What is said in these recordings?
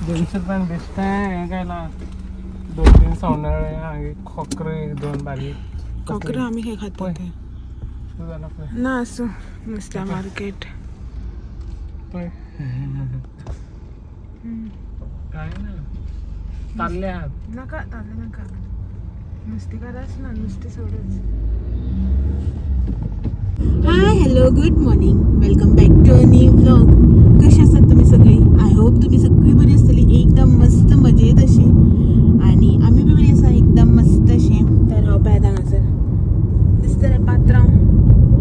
200 रुपयान बेश्टें हें कायलां 2-3 सवणें मागीर खोकरे 2 बारीक. कोकरां आमी खंय खाता पळय. ते. तूं जाणां पळय. ना आसूं, नुस्त्या मार्केट. पळय काय ना ताल्ले आहात. नाका ताल्ले नाका, नुस्तेकाराच ना, नुस्तें सोडच. Hi hello good morning, welcome back to a new vlog. कशी आसात तुमी सगळी? I hope तुमी सगळी बरी आसतली, एकदम मस्त मजेत अशी, आनी आमी बी बरी आसा एकदम मस्त अशी. तर हांव पळयात हांगासर दिसता रे पात्रांव.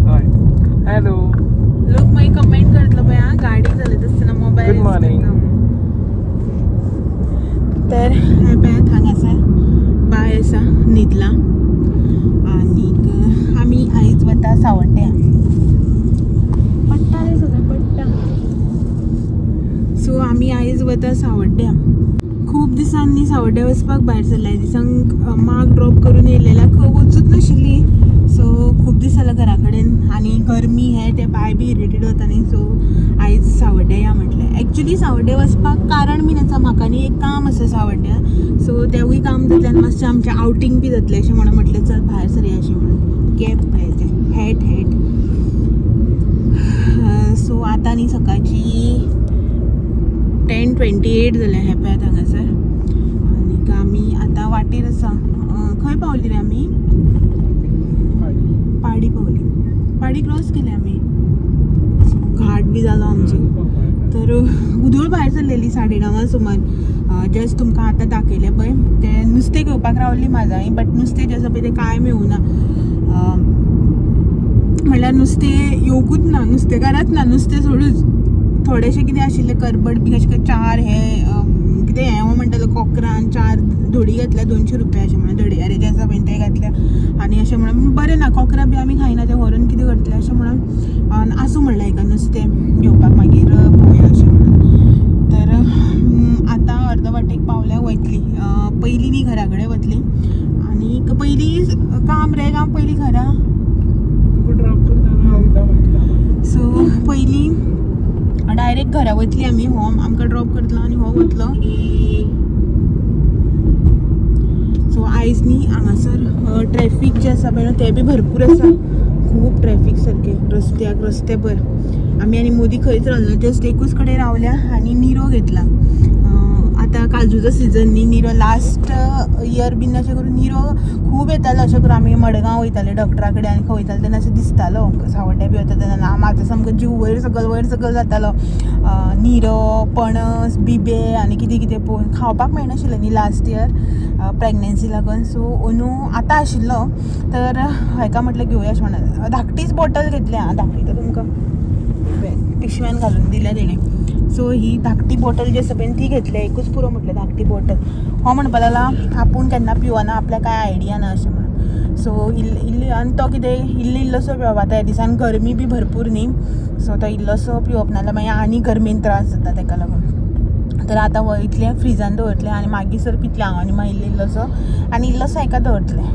हय हॅलो. लोक मागीर कमेंट करतलो पळय आं, गाडी चलयता आसतना मोबायल. Good morning. तर हें पळयात हांगासर बाय आसा न्हिदला आनीक आमी आयज वता सावड्ड्या. पडटा रे सगळें पडटा. सो आमी आयज वता सावड्ड्या. खूब दिसांनी सावड्ड्या वचपाक भायर सरल्या. दिसांक माग ड्रॉप करून येयलेल्या, खंय वचूच नाशिल्ली. सो खूब दीस जाले घरा कडेन आनी गरमी हे ते बाय बी इरिटेड जाता न्ही. सो आयज सावड्ड्या या म्हटलें. एक्चुली सावड्डे वचपाक कारण बीन आसा, म्हाका न्ही एक काम आसा सावड्ड्या. सो तेवूय काम जातलें आनी मातशें आमचें आवटींग बी जातलें अशें म्हणून म्हटलें चल भायर सरया अशें म्हणून. कॅब पळय तें हॅट हॅट. सो आतां न्ही सकाळची 10:28 जालें. हें पळयात हांगासर आनीक आमी आतां वाटेर आसा. खंय पावली रे आमी? पाडी पावली. पाडी क्रॉस केली आमी. सो घाट बी जालो आमचो. तर उदोळ भायर सरलेली 9:30 सुमार. जस्ट तुमकां आतां दाखयलें पळय तें नुस्तें घेवपाक रावली म्हाजाय, बट नुस्तें जें आसा पळय तें कांय मेळूना. म्हणल्यार नुस्तें येवकूच ना, नुस्तेकाराच ना, नुस्तें सोडूच. थोडेशें कितें आशिल्लें करबट बी अशें करून 4 हे कितें हें हो म्हणटालो कोकरान 4 धोडी घातल्या 200 रुपया अशें म्हणून, धडयारे जे आसा पळय ते घातल्या. आनी अशें म्हणून बरें ना, कोकरां बी आमी खायना, तें व्हरून कितें करतलें अशें म्हणून आसूं म्हणलें हेका नुस्तें घेवपाक मागीर पळोवया अशें म्हणून. तर आतां अर्द वाटेक पावल्या, वयतली पयलीं न्ही घरा कडेन वतली. आनीक पयलीं काम रे, काम पयलीं घरा. तुका ड्रॉप करता वयता. सो पयलीं डायरेक्ट घरा वतली आमी. हो आमकां ड्रॉप करतलो आनी हो वतलो. सो आयज न्ही हांगासर ट्रॅफीक जें आसा पळय न्हू तें बी भरपूर आसा, खूब ट्रॅफीक सारकें रस्त्याक रस्ते भर. आमी आनी मोदी खंयच रावले ना, जस्ट एकूच कडेन रावल्या आनी निरो घेतला. आतां काजूचो सिजन न्ही, निरो लास्ट इयर बीन अशें करून निरो खूब येतालो. अशें करून आमी मडगांव वयताले डॉक्टरा कडेन आनी खंय वयताले तेन्ना अशें दिसतालो सावड्ड्या बी वता तेन्ना म्हाजो सामको जीव वयर सकयल वयर सकयल जातालो. निरो पणस बिबे आनी कितें कितें पळोवन खावपाक मेळनाशिल्लें न्ही लास्ट इयर प्रेग्नन्सी लागून. सो अंदू आतां आशिल्लो तर हेका म्हटलें घेवया अशें म्हणून धाकटीच बॉटल घेतल्या. धाकटी तर तुमकां पिशव्यान घालून दिल्या तेणें. सो ही धाकटी बॉटल जी आसा पळय ती घेतल्या, एकूच पुरो म्हटलें धाकटी बॉटल. हो म्हणपाक लागला आपूण केन्ना पिवना, आपल्याक कांय आयडिया ना अशें म्हणून. सो इल्ली इल्ली आनी तो कितें इल्लो इल्लोसो पिवप. आतां ह्या दिसान गरमी बी भरपूर न्ही, सो तो इल्लोसो पिवप ना जाल्यार मागीर आनी गरमेन त्रास जाता तेका लागून. तर आतां वयतलें फ्रिजान दवरतलें आनी मागीर सर पितलें हांव आनी मागीर इल्लो इल्लोसो आनी इल्लोसो हेका दवरतलें.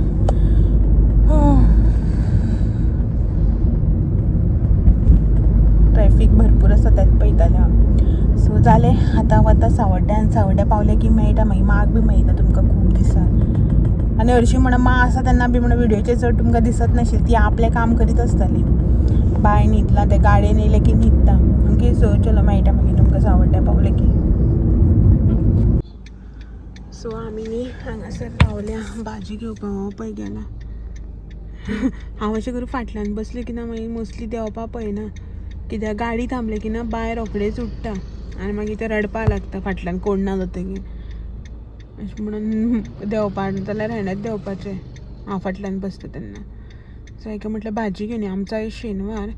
ट्रॅफीक भरपूर आसा तेंच पळयतालें हांव. सो जालें आतां वता सावड्ड्या आनी सावड्ड्या पावलें की मेळटा मागीर माग बी मेळटा तुमकां खूब दिसान. आनी हरशीं म्हणून मा आसा तेन्ना बी म्हणून व्हिडियोचेर चड तुमकां दिसत नाशिल्ली, ती आपलें काम करीत आसताली. बाय न्हिदला, ते गाडयेन येयलें की न्हिदता. ओके सो चलो मेळटा मागीर तुमकां सावड्ड्या पावलें की. सो आमी न्ही हांगासर रावल्या भाजी घेवपाक. हो पळय गेला. हांव अशें करून फाटल्यान बसलें की ना मागीर मोस्टली देंवपाक पळयना, कित्याक गाडी थांबली की ना बाय रोखडेच उठ्ठा आनी मागीर ते रडपाक लागता फाटल्यान कोण ना जातकीर. अशें म्हणून देंवपाक जाल्यार हेणेच देंवपाचें, हांव फाटल्यान बसता तेन्ना. सो हेका म्हटलें भाजी घेवन या, आमचो आयज शेनवार.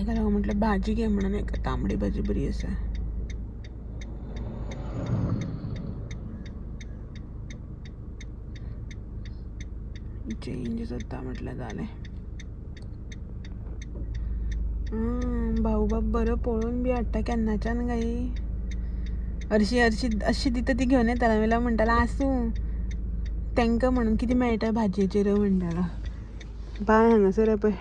ताका लागून म्हटलें भाजी घे म्हणून. हेका तांबडी भाजी बरी आसा. चेंज जाता म्हटल्यार जालें. भाऊ बाब बरो पळोवन बी हाडटा केन्नाच्यान गाई. हरशीं हरशीं अशी दिता ती घेवन येताला जाल्यार म्हणटाला आसूं तांकां म्हणून कितें मेळटा भाजयेचेर म्हणटाला. बाय हांगासर पळय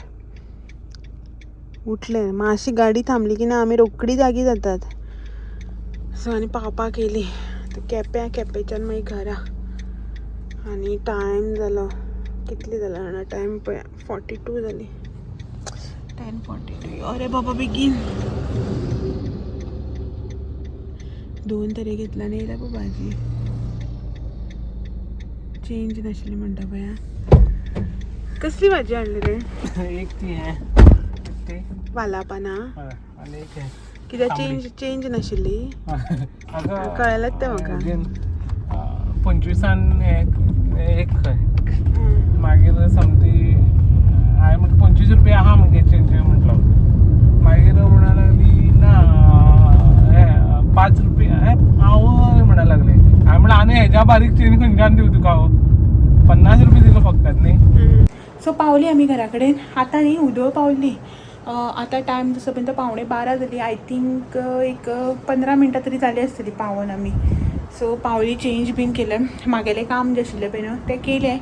उठले. मातशी गाडी थांबली की ना आमी रोखडी जागी जातात. सो आनी पावपाक येयली आतां केप्यां, केपेंच्यान मागीर घरा. आनी टायम जालो कितली जाला जाणा टायम? पळय, 42 जाली, 10:42. अरे बाबा, बेगीन दोन तरी घेतला आनी येयला पळय भाजी. चेंज नाशिल्ली म्हणटा पळय. कसली भाजी हाडली रे? एक ती हे, ते वाला पानां. हय, आनी एक हे. कित्याक? तांबडी. चेंज चेंज नाशिल्ली. अगं, कळलेंच तें म्हाका. अगेन, 25 एक एक खंय. मागीर सोमती हांवें म्हटलें 25 रुपया आहा मगे चेंज म्हटलो. मागीर म्हणा लागली ना, हे 5 रुपया. हे आवय म्हणा लागले. हांवें म्हणलें आनी हेज्या बारीक चेंज खंयच्यान दिवं तुका हांव? 50 रुपया दिलो फक्त न्ही. सो पावली आमी घरा कडेन आतां न्ही, उदळ पावली. आतां टायम जसो पर्यंत 11:45 जाली. I think एक 15 मिनटां तरी जाली आसतली पावोन आमी. सो पावली, चेंज बीन केलें. म्हागेलें काम जें आशिल्लें पळय न्हू तें केलें.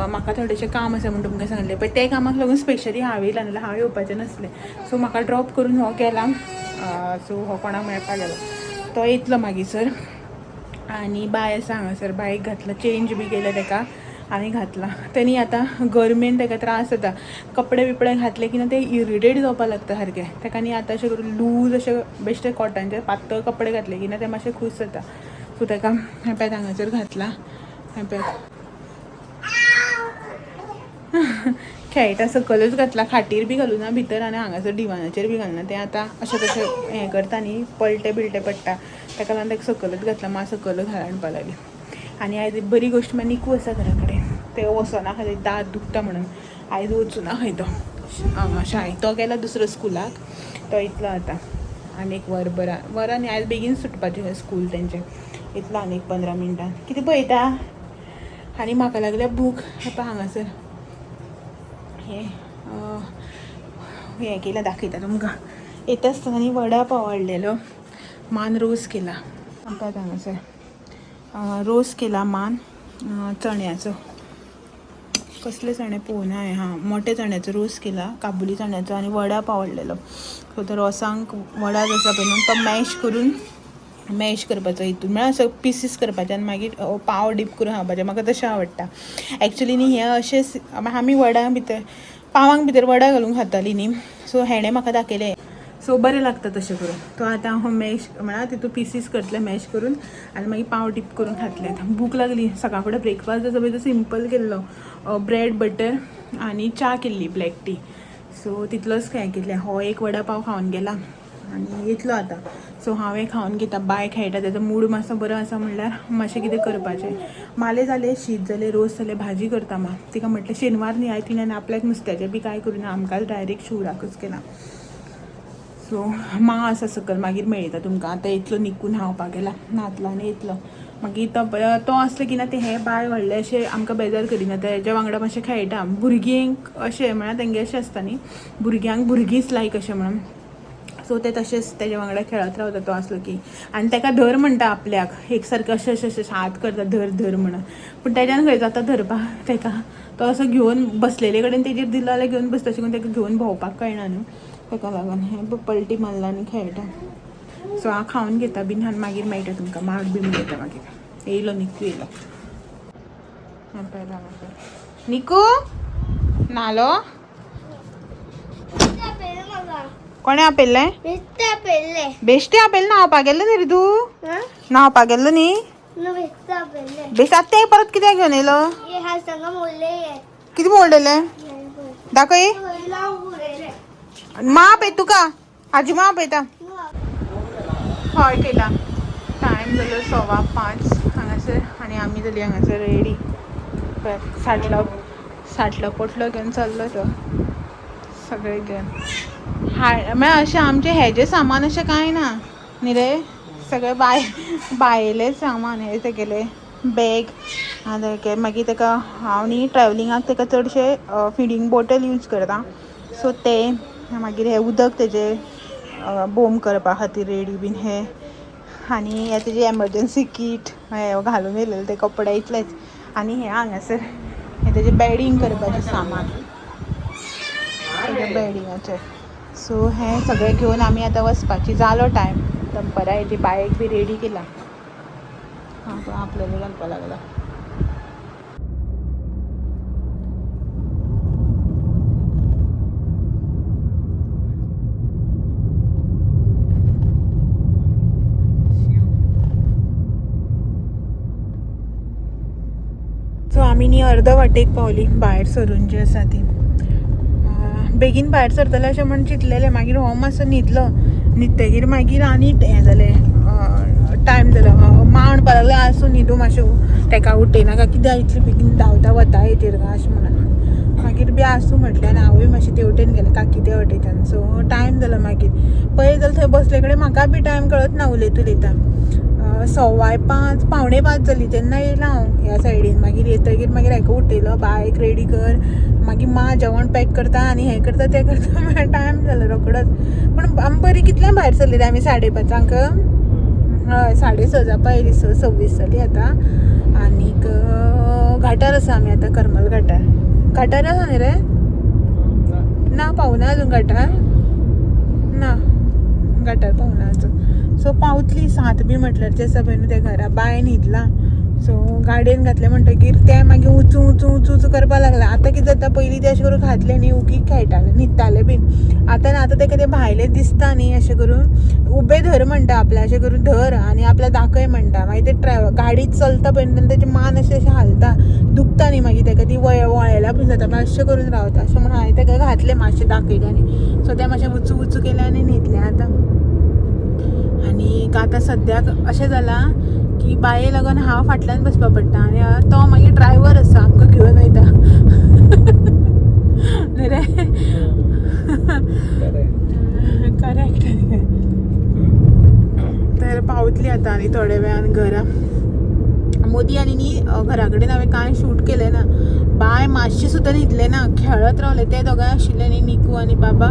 म्हाका थोडेशें काम आसा म्हूण तुमकां सांगलें पळय, तें कामाक लागून स्पेशली हांव येयलां, नाल्यार हांव येवपाचें नासलें. सो म्हाका ड्रॉप करून हो गेला. सो हो कोणाक मेळपाक गेला, तो येतलो मागीर सर. आनी बाय आसा हांगासर. बायक घातला, चेंज बी केलें ताका आनी घातला. तेणी आतां गरमेन ताका त्रास जाता. कपडे बिपडे घातले की ना ते इरिटेट जावपाक लागता सारकें ताका. न्ही आतां अशें करून लूज अशें बेश्टे कॉटनचे पातळ कपडे घातले की ना ते मातशे खूश जाता. सो ताका हें पळयात, हांगासर घातला. हें पळयात, खेळटा. सकलच घातला, खाटीर बी घालूना भितर आनी हांगासर डिवानाचेर बी घालना. तें आतां अशें तशें हें करता न्ही, पलटे बिलटे पडटा. ताका लागून ताका सकलच घातला. मागीर सकल घाल म्हणपाक लागली. आनी आयज एक बरी गोश्ट म्हळ्यार निकू आसा घरा कडेन. ते वचना खंय, दांत दुखता म्हणून आयज वचूना खंय तो शाळेक. तो गेला दुसऱ्या स्कुलाक. तो येतलो आतां आनी एक वरभरा वरां न्ही, आयज बेगीन सुटपाचें स्कूल तेंचें. येतलो आनी एक 15 मिनटान. कितें पळयता? आनी म्हाका लागल्या भूक. हें पळय, हांगासर हें हें केलां, दाखयता तुमकां. येता आसतना न्ही वडा पाव हाडलेलो. मान रोस केला पळयात हांगासर. रोस केला मान चण्याचो. कसले चणे पळोवना हांवें. हां, मोठे चण्याचो रोस केला, काबुली चण्याचो. आनी वडा पाव हाडलेलो. सो तो रोसांक वडा जो आसा पळय न्हू, तो मॅश करून, मॅश करपाचो हितून, म्हळ्यार असो पिसीस करपाचे आनी मागीर पाव डीप करून खावपाचें. म्हाका तशें आवडटा एक्चुली न्ही. हें अशें आमी वडा भितर, पावांक भितर वडा घालून खातालीं न्ही. सो हेणें म्हाका दाखयलें. सो बरें लागता तशें करून. तो आतां हांव मॅश म्हळ्यार तितून पिसीस करतलें, मॅश करून आनी मागीर पाव डीप करून खातलें. आतां भूक लागली. सकाळ फुडें ब्रेकफास्ट आसा पळय तो सिंपल केल्लो, ब्रेड बटर आनी च्या केल्ली, ब्लॅक टी. सो तितलोच हें केलें. हो एक वडा पाव खावन गेला आनी येतलो आतां. सो हांव हें खावन घेता. बाय खेळटा, तेजो मूड मातसो बरो आसा म्हणल्यार मातशें कितें करपाचें. माले जालें, शीत जालें, रोस जालें, भाजी करता मा. तिका म्हटलें शेनवार न्ही आयज, तिणें आपल्याक नुस्त्याचें बी कांय करूं ना, आमकांच डायरेक्ट शिवराकच केला. सो मा आसा सकयल, मागीर मेळयता तुमकां. आतां येतलो निकून, न्हांवपाक गेला, न्हातलो आनी येतलो मागीर. तो तो आसलो की ना ते हे बाय व्हडले अशें आमकां बेजार करिना. तेज्या वांगडा मातशें खेळटा. भुरगींक अशें म्हळ्यार तेंगे अशें आसता न्ही, भुरग्यांक भुरगींच लायक अशें म्हणून. सो ते तशेंच तेज्या वांगडा खेळत रावता तो आसलो की. आनी ताका धर म्हणटा आपल्याक, एक सारकें अशें अशें अशें हात करता, धर धर म्हणून. पूण तेज्यान खंय जाता धरपाक ताका? तो असो घेवन बसलेले कडेन तेजेर दिलो जाल्यार घेवन बसता. अशें करून ताका घेवन भोंवपाक कळना न्हू, ताका लागून. हें पळय, पलटी मारला आनी खेळटा. सो हांव खावन घेता बीन आनी मागीर मेळटा तुमकां. माग बी मेळटा मागीर. येयलो निकू, येयलो. हें पळय हांगासर निकू न्हालो. कोणें आपयल्लें? बेश्टे आपयलें. न्हांवपाक गेल्लें न्ही रे तूं? न्हांवपाक गेल्लो न्ही? बेश्टे. आतां तें परत कित्याक घेवन येयलो? कितें मोडलेलें दाखय. मा पळय तुका आजी मा पळयता. हय, केला. टायम जालो 5:15 हांगासर आनी आमी जाली हांगासर रेडी. पळय, साटलो साटलो पोटलो घेवन चल्लो तो सगळें घेवन. हाड म्हळ्यार अशें आमचें हेजें सामान अशें कांय ना न्ही रे, सगळें बाय बायलें सामान. हें तेगेलें बॅग आनी मागीर ताका हांव न्ही ट्रॅवलिंगाक ताका चडशें फिडींग बॉटल यूज करता. सो तें, मागीर हें उदक तेजें बोम करपा खातीर रेडी बीन हें. आनी हें तेजें एमर्जन्सी कीट, हें घालून येयलेलें ते कपडे, इतलेंच. आनी हें हांगासर हें तेजें बेडींग करपाचें सामान, तेजें बेडिंगाचें. सो हें सगळें घेवन आमी आतां वचपाची जालो टायम. दनपरां येयली, बायक बी रेडी केला. हां, पण आपल्याला घालपा लागला. सो आमी न्ही अर्द वाटेक पावली भायर सरून जी आसा ती. बेगीन भायर सरतले अशें म्हण चिंतलेलें, मागीर हो मातसो न्हिदलो. न्हिदतकीर मागीर आनी हें जालें, टायम जालो. मां म्हणपाक लागले आसूं न्हिदूं मातशें, तेका उठयनाका कित्याक इतले बेगीन धांवता वता हेजेर काय अशें म्हणून. मागीर बी आसूं म्हटलें आनी हांवूय मातशें तेवटेन गेलें काकी ते वटेच्यान. सो टायम जालो मागीर. पळय जाल्यार थंय बसले कडेन म्हाका बी टायम कळत ना उलयत उलयता. 5:15 4:45 जाली तेन्ना येयलां हांव ह्या सायडीन. मागीर येतकीर मागीर हेका उठयलो, बायक रेडी कर, मागीर मां जेवण पॅक करता आनी हें करता तें करता, मागीर टायम जालो रोकडोच. पूण आमी बरी कितल्यांक भायर सरली रे आमी? 5:30. हय, 6:30 जावपा येयली, 6:26 जाली आतां. आनीक घाटार आसा आमी आतां, करमल घाटार. घाटार आसा न्ही रे? ना, पावना अजून घाटार, ना घाटार पावना अजून. सो पावतली 7 बी म्हटल्यार जे आसा पळय न्हू ते घरा. बाय न्हिदला. सो गाडयेन घातलें म्हणटकीर तें मागीर उचू उचू उचू उचू करपाक लागलें. आतां कितें जाता, पयलीं तें अशें करून घातलें न्ही उगी खेळटालें, न्हिदतालें बीन. आतां ना, आतां तेका तें भायलें दिसता न्ही, अशें करून उबें धर म्हणटा आपल्या, अशें करून धर आनी आपल्या दाखय म्हणटा. मागीर तें गाडी चलता पळय तेन्ना तेजी मान अशें अशें हालता, दुखता न्ही मागीर तेका, ती वळेल्या बीन जाता, मागीर अशें करून रावता. अशें म्हणून हांवें तेका घातलें मातशें दाखयलें आनी सो तें मातशें उचू उचू केलें आनी न्हिदलें आतां. आनी आतां सद्याक अशें जालां की बाये लागून हांव फाटल्यान बसपा पडटा आनी तो मागीर ड्रायवर आसा, आमकां घेवन वयता न्ही रे? करेक्ट. तर पावतली आतां आनी थोड्या वेळान घरा. मोदी आनी न्ही घरा कडेन हांवें कांय शूट केलें ना. बाय मातशें सुद्दां न्हिदलें ना, खेळत रावलें. ते दोगांय आशिल्ले न्ही, निकू आनी बाबा,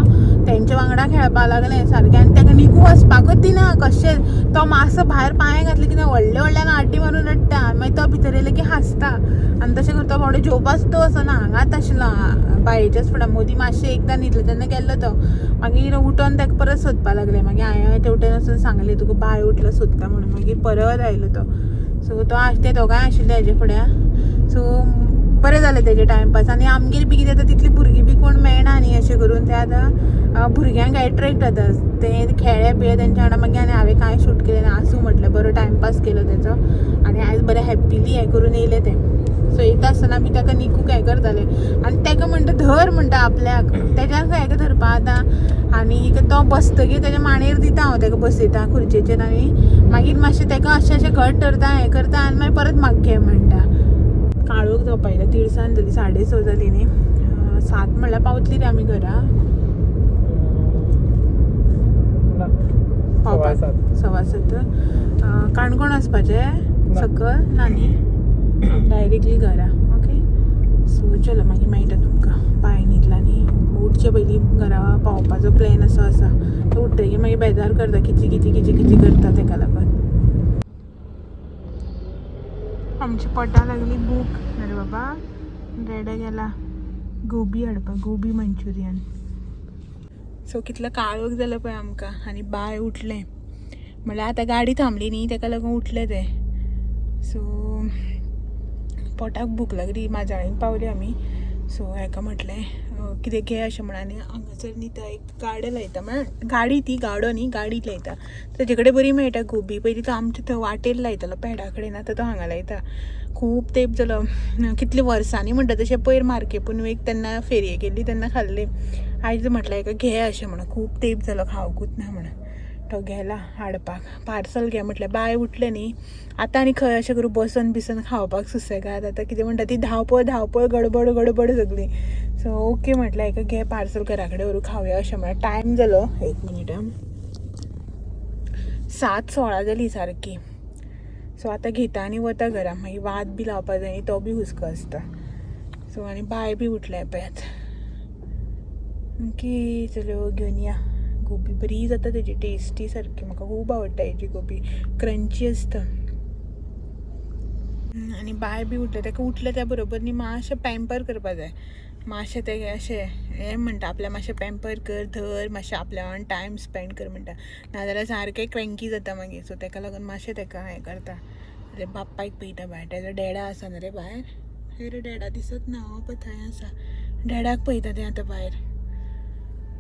तेंच्या वांगडा खेळपाक लागलें सारकें. आनी ताका निकू वचपाकूच दिना कशें. तो मातसो भायर पांय घातले की व्हडले व्हडल्यान आड्डी मारून रडटा, मागीर तो भितर येयलो की हांसता. आनी तशें करून तो बावडो जेवपाक सुद्दां वचना, हांगाच आशिल्लो बायेच्याच फुडें. मोदी मातशें एकदां न्हिदलें तेन्ना गेल्लो तो, मागीर उठोन ताका परत सोदपाक लागलें. मागीर हांवें तेवटेन वचून सांगलें तुका बाय उठलो सोदता म्हणून, मागीर परत आयलो तो. सो तो ते दोगांय आशिल्ले हेजे फुड्यान. सो बरें जालें तेजें टायमपास. आनी आमगेर बी कितें जाता, तितली भुरगीं बी कोण मेळना न्ही अशें करून ते आतां भुरग्यांक एट्रेक्ट जाता, ते खेळ्ळे बिळे तेंच्या वांगडा. मागीर आनी हांवें कांय शूट केलें ना, आसूं म्हटलें, बरो टायमपास केलो तेचो आनी आयज बरें हॅप्पिली हें करून येयलें तें. सो येता आसतना आमी ताका निकूक हें करताले आनी ताका म्हणटा धर म्हणटा आपल्याक, तेज्यान खंय हेका धरपा आतां. आनी तो बसतकीर तेज्या मांडयेर दिता हांव, ताका बसयता खुर्चेचेर आनी मागीर मातशें ताका अशें अशें घट धरता, हें करता आनी मागीर परत म्हाका घे म्हणटा. काळोख जावपा येयला, तिळसान जाली, 6:30 जाली न्ही. 7 म्हणल्यार पावतली रे आमी घरा? पावपाक 7:15. काणकोण वचपाचें सकल ना न्ही, डायरेक्टली घरा. ओके, सो चलो मागीर मेळटा तुमकां. बाय न्हिदला न्ही, उठचे पयलीं घरा पावपाचो प्लॅन असो आसा. तो उठतकीर मागीर बेजार करता, किची किची किची किची करता, तेका लागून. आमची पोटा लागली भूक. अरे बाबा, रेडे गेला गोबी हाडपाक, गोबी मंचुरियन. सो कितलो काळोख जालो पळय आमकां. आनी बाय उठलें म्हणल्यार आतां गाडी थांबली न्ही, तेका लागून उठलें तें. सो पोटाक भूक लागली, माजाळीन पावली आमी. सो हेका म्हटलें कितें घे अशें म्हणून. आनी हांगासर न्ही तो एक गाडो लायता, म्हळ्यार गाडी, ती गाडो न्ही, गाडी लायता, तेजे कडेन बरी मेळटा गोबी. पयलीं तो आमच्या थंय वाटेर लायतालो पेडा कडेन, आतां तो हांगा लायता. खूब तेंप जालो, कितले वर्सांनी म्हणटा तशें. पयर मार्के पुनवेक तेन्ना फेरयेक गेल्ली तेन्ना खाल्ली. आयज म्हटलें हेका घे अशें म्हणून, खूब तेंप जालो खावकूच ना म्हणून. तो गेला हाडपाक, पार्सल घे म्हटलें. बाय उठलें न्ही आतां आनी खंय अशें करून बसन बिसन खावपाक सुसेगाद. आतां कितें म्हणटा ती धांवपळ धांवपळ गडबड गडबड सगळी. सो ओके म्हटलें हेका घे पार्सल, घरा कडेन व्हरूं खावया अशें म्हळ्यार. टायम जालो, एक मिनीट, 7:16 जाली सारकी. सो आतां घेता आनी वता घरा, मागीर वात बी लावपा जाय न्ही, तो बी हुस्को आसता. सो आनी बाय बी उठलें पळयात. ओके चलो घेवन या. गोबी बरी जाता तेजी, टेस्टी सारकी, म्हाका खूब आवडटा हेजी गोबी, क्रंची आसता. आनी बाय बी उठलें, ताका उठलें त्या बरोबर न्ही मातशें पॅम्पर करपा जाय. मातशें ते अशें हें म्हणटा, आपल्या मातशें पेम्पर कर, धर मातशें, आपल्या वांगडा टायम स्पेंड कर म्हणटा. नाजाल्यार सारकें क्रँकी जाता मागीर. सो तेका लागून मातशें तेका हें करता. अरे, बापायक पळयता भायर. तेजो डॅडा आसा न्हू रे भायर. खंय रे डॅडा? दिसत ना. हो पळय, थंय आसा. डॅडाक पळयता तें आतां भायर.